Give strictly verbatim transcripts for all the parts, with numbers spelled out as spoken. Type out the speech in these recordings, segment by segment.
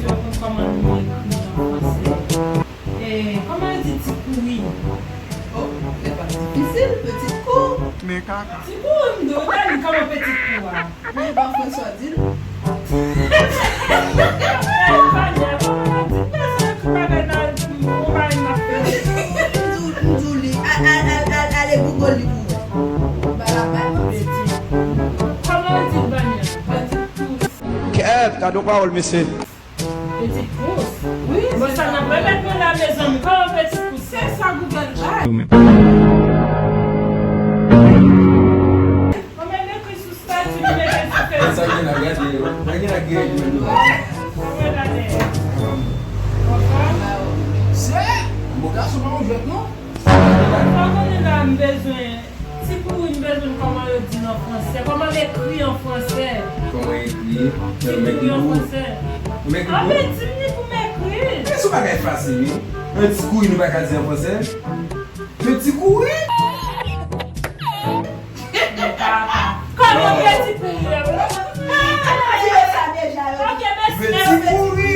Yo konn kòman nou ekri an fransè. E, kòman yo di ti kouri? Oh, se pa difisil, petit kou. Men kaka. Ti kouri, m di w, Dani, kòman petit kou a? Men e pa fransè w di l. Vanya, kòman yo di, pèsonn ki pa gen nan konpayi n ap fè. M di w, m di w li, al, al, al, al, ale Google li pou wè. Ba la bay mwen. Petit. Kòman yo di Vanya? Petit kou. Kèt, gade yon pawòl, mesye. Petit pous. Wi, bon, se sa n ap remèt nou la, mezanmi. Kòman petit pous? Se sa Google bay. Ou menm. Ou menm ekri sou stati, ou mete sou Facebook. Sa gen la, gade yo. Sa gen la, gade yo. Ou mete la dèyè. Konprann? Se, bon, gason pa yon jwèt, non. Sa konnen la, m bezwen Ti kouri, m bezwen kòman yo di l an fransè. Kòman m ekri an fransè? Kòman ekri? Ti kouri an fransè. Anben, di m li pou m ekri. Men se yon bagay fasil, wi. Yon ti kouri, nou pa ka di an fransè. Men ti kouri? Men papa. Kòman petit kouri an fransè? Ok, mèsi, mèsi. Men ti kouri,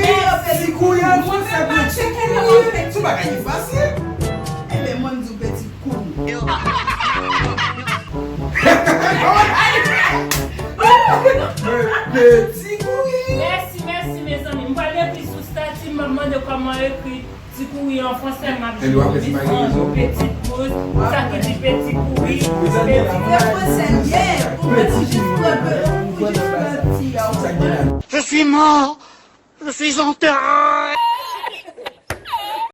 ti kouri an fransè, men ti kouri. Se yon bagay ki fasil. Enben, mwen, m di w petit Kouri. Mèsi, mèsi, mezanmi. M pral ekri sou stati, m ap mande kòman yo ekri ti kouri an fransè, m ap jwenn. Petit pous, sa ki di petit kouri, petit. Se fransè l ye. Ou mèt jis pran, ou jis pran ti a, ou konprann? Je suis mort. Je suis enterré.